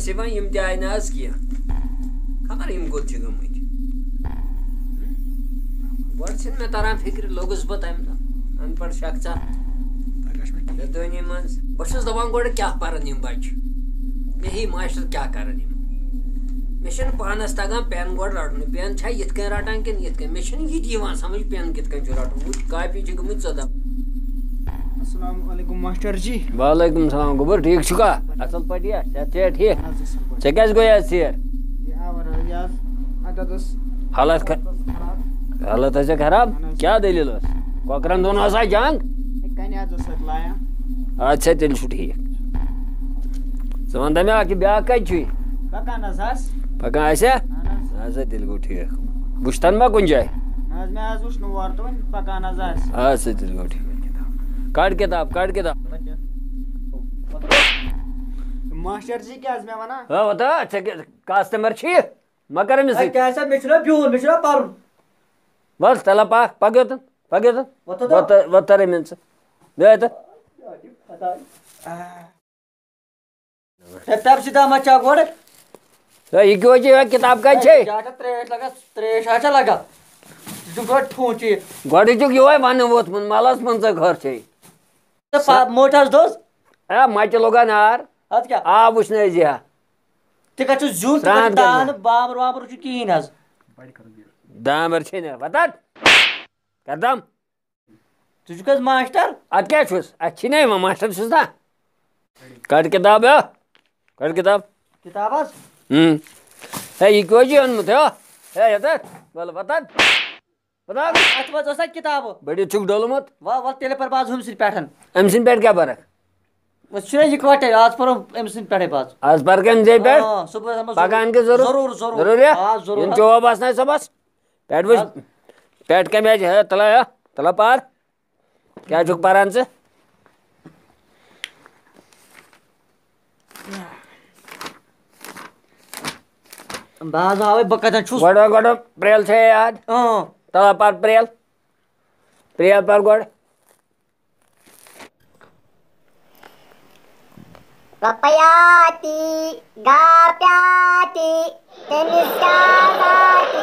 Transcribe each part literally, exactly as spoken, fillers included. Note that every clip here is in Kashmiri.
دِوان، یِم تہِ آیہِ نہٕ آز کینٛہہ۔ خبر یِم کوٚت چھِ گٔمٕتۍ۔ گۄڈٕ چھِنہٕ مےٚ تران فِکرِ، لوٚگُس بہٕ تَمہِ دۄہ اَن پَڑھ شخصا۔ تۄہہِ کَشمیٖر زِندگٲنی منٛز بہٕ چھُس دَپان، گۄڈٕ کیٛاہ پَرَن یِم بَچہٕ؟ مےٚ ہی ماشٹر کیٛاہ کَرَن یِم؟ مےٚ چھُنہٕ پانَس تَگان پٮ۪ن گۄڈٕ رَٹُن۔ پٮ۪ن چھا یِتھ کٔنۍ رَٹان کِنہٕ یِتھ کٔنۍ؟ مےٚ چھُنہٕ یہِ تہِ یِوان سَمٕجھ پٮ۪ن کِتھ کٔنۍ چھُ رَٹُن۔ وٕچھ، کاپی چھِ گٔمٕتۍ ژۄداہ۔ السلام علیکم ماشٹر جی۔ وعلیکم السلام گوٚبُر، ٹھیٖک چھُکھا؟ اَصٕل پٲٹھۍ چھا؟ صحت چھا ٹھیٖک؟ اَہَن حظ، اَصٕل پٲٹھۍ۔ ژےٚ کیٛازِ گوٚو یَتھ ژیر؟ یہِ آوُر حظ، یہِ حظ، اَتھ حظ ٲس حالت خ-، حالت خراب۔ حالت ٲسیا خراب؟ اَہَن حظ۔ کیٛاہ دٔلیٖل ٲس؟ کۄکرَن دۄن ٲسا جنٛگ؟ ہے، کَنہِ حظ ٲس اَتھ لایان۔ اَدٕ سا، تیٚلہِ چھُ ٹھیٖک۔ ژٕ وَن تہٕ مےٚ اَکھ، یہِ بیٛاکھ کَتہِ چھُے؟ پَکان حظ آس۔ پَکان آسیا؟ اَہَن حظ۔ اَدٕ سا، تیٚلہِ گوٚو ٹھیٖک۔ بہٕ چھُس تَنہٕ ما کُنہِ جایہِ؟ نہ حظ، مےٚ حظ وُچھ نہٕ اورٕ تہٕ وۄنۍ پَکان حظ آس۔ اَدٕ سا، تیٚلہِ گوٚو ٹھیٖک۔ کَڑ کِتاب، کَڑ کِتاب۔ ماشٹر جی کیٛاہ حظ مےٚ وَنان؟ آ، وَتا، ژےٚ کیٛاہ، کاسٹمر چھی؟ مہ کر أمِس ہے، سۭتۍ۔ کیٛاہ سا، مےٚ چھُنہ بِہُن، مےٚ چھُنہ پَرُن۔ بَس، تَلہ پَکھ، پَکھ یوٚتَن، پَکھ یوٚتَن۔ وۄتھ تہٕ وۄتھ تہٕ، وۄتھ تہٕ أمِس سۭتۍ۔ بیٚہہ تہٕ۔ ہے، پیپسی دامہ چا گۄڈٕ۔ ہے، یہِ کیٛاہ چھِ، یہِ کِتاب کَتہِ چھے؟ ہے، کیٛاہ چھا ترٛیش لگان؟ ترٛیش ہا چھا لگان؟ ژٕ چھُکھ گۄڈٕ ٹھوٗنٛچہِ۔ گۄڈٕ چھُکھ یِہوٚے وَنہٕ ووتمُت، مَلَس منٛز ژےٚ گٔر چھے۔ ژےٚ پا-، موٹھَس دوٚز؟ ہے، مَچہِ لوگا نار۔ اَدٕ کیٛاہ؟ آب وٕچھنٲے زِ ہا۔ تہِ کَتہِ چھُ زیُن، تہِ کَتہِ سرٛان چھُ دانہٕ، کَرنہٕ۔ بامبر وامبر چھُ کِہیٖنۍ حظ۔ دامبر چھے نہٕ وَتَن۔ کَر دام۔ ژٕ چھُکھ حظ ماسٹر؟ اَدٕ کیٛاہ چھُس؟ اَتھ چھی نہ یِوان، ماسٹر چھُس نا۔ کَڑ کِتاب، ہا؟ کَڑ کِتاب۔ کِتاب حظ؟ ہُم۔ ہے، یہِ کیٛاہ چھُے اوٚنمُت، ہا؟ ہے، یَتھ ہا؟ وَلہٕ وَتَن۔ وَتَن۔ اَتھ منٛز ٲس نا کِتابہٕ؟ بٔڑِتھ چھُکھ ڈوٚلمُت۔ وَ-، وَلہٕ تیٚلہِ پَر بہٕ آز ہُمہِ سۭتۍ پٮ۪ٹھ۔ أمۍ سٕنٛدِ پٮ۪ٹھ کیٛاہ پَرَکھ؟ أسۍ چھِنہ یِکوَٹَے، آز پَرو أمۍ سٕنٛدِ پٮ۪ٹھَے بہٕ آز۔ آز پَر کَمہِ جایہِ پٮ۪ٹھ؟ آ، صُبحَس آسہٕ بہٕ پَگہہ اَنہٕ کہِ ضروٗر؟ ضروٗر، ضروٗر۔ ضروٗر، یا؟ آ، ضروٗر۔ یِم چوب آسنَے صُبحَس۔ پٮ۪ٹھ وٕچھ، آ۔ پٮ۪ٹھ کَمہِ آیہِ چھِ؟ ہے، تَلہ، ہے، تَلہ پَر۔ کیٛاہ چھُکھ پَران ژٕ؟ بہٕ حظ ہاوَے بہٕ کَتٮ۪ن چھُس۔ گۄڈٕ، گۄڈٕ پرٛیل چھےٚ یاد؟ اۭں۔ تَلہ پَر پرٛیل۔ پرٛیل پَر گۄڈٕ۔ پپیا تی، گا پیا تی، تٔمِس کیٛاہ ذاتی،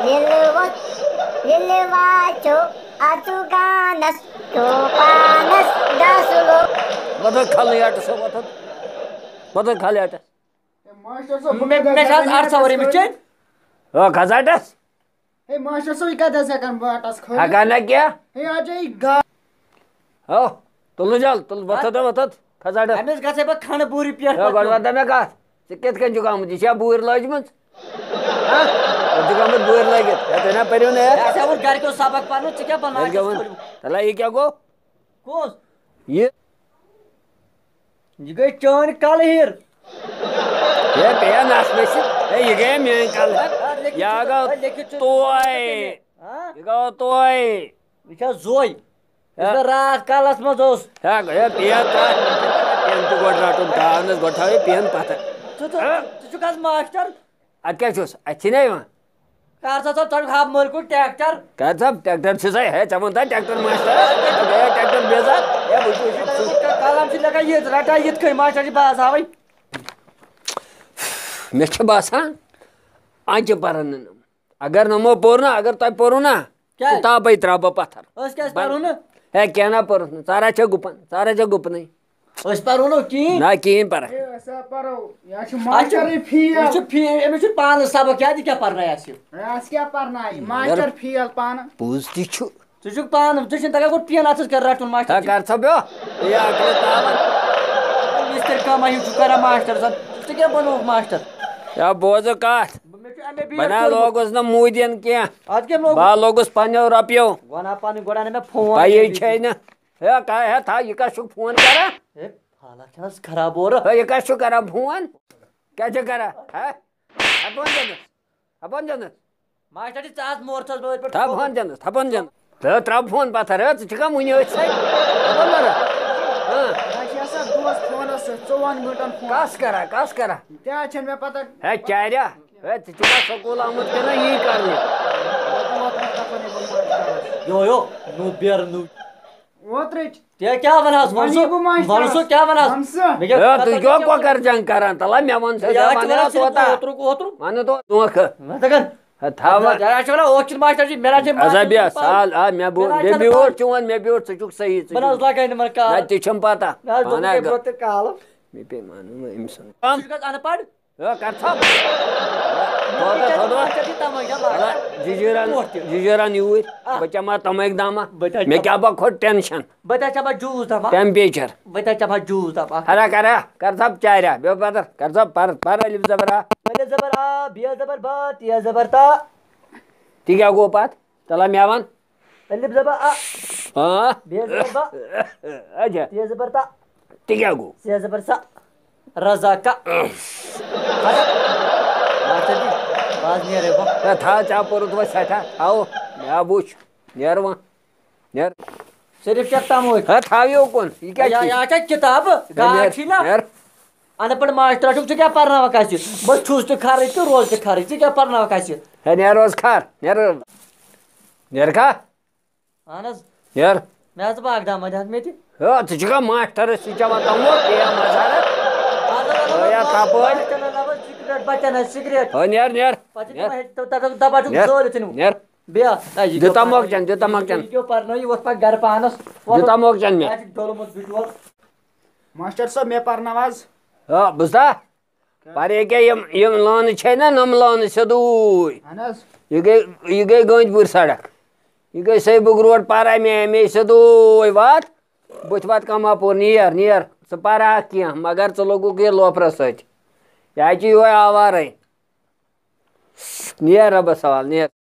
ییٚلہِ وۄتھ، ییٚلہِ واچھو، اَژُ گانَس، کھیوٚو پانَس گاسہٕ لوٚگ۔ وۄتھ کھلہٕ یٹہٕ سا، وۄتھ۔ وۄتھ کھلہٕ یٹہٕ۔ مےٚ، مےٚ چھِ آز اَرسَ ؤری مٕتۍ چیٚنۍ۔ ہو، کھساٹَس۔ ہے ماشٹر صٲب، یہِ کَتہِ حظ ہٮ۪کَن بہٕ اَٹَس کھٲلِتھ؟ ہٮ۪کان نہ کینٛہہ۔ ہے اَتھ چھِ یہِ گا-، ہو، تُل نہٕ جَل، تُل، وۄتھ تہٕ وۄتھ، کھساٹَس۔ أمِس گژھِ بہٕ کھنٛڈٕ بوٗرِ پٮ۪ٹھ ہو، گۄڈٕ پٮ۪ٹھ۔ وَن تہٕ مےٚ کَتھ، ژٕ کِتھ کٔنۍ چھُکھ آمُت؟ یہِ چھا بوٗرۍ لٲجمٕژ؟ ہا؟ ژٕ چھُکھ آمُت بوٗرۍ لٲگِتھ؟ ہے، تُہۍ نا پٔرِو نہٕ یَتھ۔ یہِ ہسا ووٚن گَرِکیو سبق پَرنُک، ژٕ کیٛاہ بَناوَکھ ییٚلہِ گوٚو وۄنۍ؟ تَلہ، یہِ کیٛاہ گوٚو؟ کُس؟ یہِ۔ یہِ گٔے چٲنۍ کَلہٕ ہِر۔ ہے، پیٚیَن اَتھ مےٚ سۭتۍ۔ ہے، یہِ گٔیے میٛٲنۍ کَلہٕ ہِر۔ اَدٕ لیکھِتھ یہِ چھُ، گوٚو اَدٕ لیکھِتھ چھُ۔ توے۔ ہاں؟ یہِ گوٚو توے۔ یہِ چھا زوے؟ یُس ہا؟ مےٚ راتھ کَلَس منٛز اوس۔ ہے، ہے، پیٚیَن ترٛاو۔ پیٚن تہِ گۄڈٕ رَٹُن، ترٛاونَس گۄڈٕ تھاو یہِ پیٚن پَتھَر۔ ژٕ، ژٕ، ہاں؟ ژٕ چھُکھ حظ ماسٹر؟ اَتہِ کیٛاہ چھُس؟ اَتہِ چھی نہ یِوان۔ کر سا ژٕ، ژٕ ہاو مٲلکُن ٹریکٹر۔ کر سا ٹریکٹر چھُ سا، ہے، ژےٚ ووٚن تھا ٹریکٹر ماسٹر؟ ژٕ گٔیے ٹریکٹر بیزار؟ ہے، وٕچھ، وٕچھ، وٕچھ۔ قلم چھِ لیکھان یہِ، رٹان یِتھ کٔنۍ، ماسٹر چھِ باز ہاوٕنۍ۔ مےٚ چھِ باسان، اَتہِ پَرن نہٕ۔ اگر نہٕ یِمو پوٚر نا، اگر تۄہہِ پوٚرُو نا، کیٛازِ؟ کِتابَے ترٛاوٕ بہٕ پَتھر۔ أسۍ کیٛازِ پَرو نہٕ؟ ہے، کینٛہہ نا پوٚرُتھ نہٕ، ژارا چھےٚ گُپن، ژارا چھےٚ گُپنٕے۔ أسۍ پَرو نہٕ کِہیٖنۍ۔ نہ، کِہیٖنۍ پَرَکھ۔ ہے، أسۍ ہا پَرو، یہِ حظ چھُ اَتھ چھُ، ماسٹرٕے فیل۔ أمِس چھُ فی-، أمِس چھُ پانَس سبق یاد، یہِ کیٛاہ پَرنایہِ اَسہِ؟ ہے، اَسہِ کیٛاہ پَرنایہِ؟ مگر ماسٹر فیل پانہٕ۔ پوٚز تہِ چھُ۔ ژٕ چھُکھ پانہٕ، ژٕ چھُنہٕ تَگان گۄڈٕ پِین اَتھَس کَر رَٹُن ماسٹر ہا، جی۔ کَر ژھۄپ بیٚہہ۔ یہِ عقلہِ تاوَن۔ مِستٔرۍ کٲمہ ہیوٗ چھُکھ کَران ماسٹر زَن۔ ژٕ کیٛاہ بَنووُکھ ماسٹر؟ یا بوزٕ کَتھ۔ مےٚ چھُ ایم اے بی ایڈ بہٕ نا کوٚرمُت۔ لوگُس نہٕ موٗدٮ۪ن کینٛہہ۔ اَدٕ کیٛاہ لوگُس؟ بہٕ ہا لوگُس پنٛنیو رۄپیو۔ وَن ہا پَنٕنۍ گۄڈٕ اَنہٕ مےٚ فون۔ پَیی چھے نہٕ۔ ہے، کا-، ہے، تھا، یہِ کَس چھُکھ فون کَران؟ ہے، حالات چھِ حظ خراب اورٕ۔ ہے، یہِ کَس چھُ کَران فون؟ کیٛاہ چھِ کَران؟ ہے؟ ہَپٲرۍ دِنَس۔ ہَپٲرۍ دِنَس۔ ماسٹر جی، ژٕ آس مورژَس بٲرۍ پٲٹھۍ تھَپھ فون۔ ہَن دِنَس، تھَپھ ہَن دِنَس۔ ہے، ترٛاو فون پَتھَر، ہے، ژٕ چھُکھا وُنہِ أتھۍ سۭتۍ؟ ہَپٲرۍ دِنَس۔ ہاں۔ وۄنۍ چھِ آسان دوس فونَس سۭتۍ، ژوٚوُہَن گٲنٛٹَن فون۔ کَس کَران، کَس کَران؟ تہِ حظ چھَنہٕ مےٚ پَتہ۔ ہے، چاریا، ہے، ژٕ چھُکھا سکوٗل آمُت کِنہٕ یی کَرنہِ؟ وۄترٕ، وۄترٕ، تَپٲرۍ یِمَن ماسٹَرَس۔ یو، یو، نوٚو بیرٕ نوٚو۔ اوترٕچ۔ تہِ کیٛاہ وَنہٕ حظ؟ وَن سا، وَن سا، کیٛاہ وَنہٕ حظ؟ مےٚ کیٛاہ، ہے، تُہۍ کیٛاہ کۄکر جنٛگ کران؟ تَلہ مےٚ وَن سا، ہے، مےٚ اَتھ چھِ وَنہٕ وَنان حظ صرف کوتاہ۔ اوترُک، اوترُک۔ وَنہٕ تو دھوکہٕ۔ وَن سا کَن۔ ہے، تھاو وَن۔ ہے، اَتھ چھِ وَنان، اوترٕ چھِ ماستر جی، مےٚ نہ چھِ اَسا ماستر بیٚہہ جی پَے۔ سال، آ، مےٚ بوٗ-، مےٚ نہ مےٚ چھَنہٕ بیوٗٹھ پَے۔ چون، مےٚ بیوٗٹھ، ژٕ چھُکھ صحیح، ژٕ بہٕ نہ حظ چھُکھ۔ لَگَے نہٕ یِمَن کار۔ نہ، تہِ چھَم پَتہ۔ نہ حظ، دوٚپُن پانہ ہے، گوٚو۔ برٛونٛہہ تہِ کالہٕ۔ مےٚ پیٚیہِ مانُن وۄنۍ أمۍ سُنٛد۔ ژٕ چھُکھ حظ اَن پَڑھ؟ ہے، کر ژھۄپ۔ تھوڑا، تھوڑا۔ ژےٚ چھِ تَمٲے جان لاگان۔ ہے، جِجیٖرَن، برٛونٛہہ تہِ۔ جِجیٖرَن یوٗرۍ۔ آ۔ بہٕ چَمہٕ ہا تَمٲے دامہ۔ بہٕ تہِ ہا مےٚ چَمہٕ۔ کیٛاہ بہٕ کھوٚت ٹٮ۪نشَن۔ بہٕ تہِ ہا چَمہٕ ہا جوٗس دَپان۔ ٹٮ۪مپیچَر۔ بہٕ تہِ ہا چَمہٕ ہا جوٗس دَپان۔ ہرا کر ہا، کر ژھۄپ چاریا۔ بیٚہہ پَتہٕ، کر ژھۄپ، پَر، پَر الف زبر آ۔ الف زبر آ، بے زبر با، تے زبر تا۔ تہِ کیٛاہ گوٚو پَتہٕ؟ تَلہ مےٚ وَن۔ الف زبر آ۔ ہاں۔ بے زبر با۔ اچھا۔ تے زبر تا۔ تہِ کیٛاہ گوٚو؟ سے زبر سا۔ رضا کا۔ اچھا۔ اچھا جی۔ باز نیرے بہٕ۔ ہے، تھاو، ژےٚ پوٚرُتھ وۄنۍ سٮ۪ٹھاہ۔ تھاو۔ مےٚ وٕچھ۔ نیر وۄنۍ۔ نیر۔ صرف چھےٚ تَمٲے۔ ہے، تھاو یوکُن۔ یہِ کیٛاہ یا، چھُے؟ یا چھےٚ کِتابہٕ؟ ہے، گاش نیر، چھُے نا؟ نیر۔ اَن پَڑھ ماشٹرا چھُکھ، ژٕ کیٛاہ پَرناوَکھ اَسہِ؟ بہٕ چھُس تہِ خرٕچ تہٕ روز تہِ خرٕچ، ژٕ کیٛاہ پَرناوَکھ اَسہِ؟ ہے، نیر حظ کھار، نیر۔ نیر کھا؟ اَہَن حظ۔ نیر۔ مےٚ حظ باغ دامہ دِتھ مےٚ تہِ۔ ہے، ژٕ چھُکھا ماشٹرَس سۭتۍ چٮ۪وان تَموکھ؟ اے مَزہرہ۔ اَہَن حظ، اَہَن حظ، ہے، یا باغ تَپٲرۍ۔ بَچَن حظ لَبَن سِگریٹ، بَچَن حظ سِگریٹ۔ ہے، نیر، نیر۔ پَتہٕ چھِ نیر۔ تِمَن ہیٚچھ-، تَتھ، تَتھ دَپان چھُکھ نیر۔ زٲلِتھ ژھٕنِو۔ نیر۔ بیٚیہِ، نہ، یہِ دیُتہ کیٛاہ موقعہٕ پَرنٲیِو؟ چَن، دیُتہ موقعہٕ چَن۔ یہِ کیٛاہ پَرنٲیِو؟ وۄتھ پَکھ گَرٕ پانَس۔ وۄتھ۔ دیُتہ موقعہٕ چَن مےٚ۔ اَتہِ چھُ ڈوٚلمُت بِٹول۔ ماشٹر صٲب، مےٚ پَرناو حظ۔ آ، بوٗزتھا؟ پَرے کیٛاہ یِم، یِم لٲنہٕ چھے نہ، نۄم لٲنہٕ سیوٚدُے۔ اَہَن حظ۔ یہِ گٔے، یہِ گٔے گٔنٛدۍ پوٗرۍ سڑک۔ یہِ گٔے سیبُک روڈ، پَر اَمے، اَمے سیوٚدُے وات۔ بٕتھِ وات کماپور، نیر، نیر۔ ژٕ پَرٕ ہاکھ کینٛہہ، مگر ژٕ لوٚگُکھ یہِ لوفرَس سۭتۍ۔ یہِ حظ چھِ یِہوٚے آوارَے۔ نیر رۄبَس حوال، نیر۔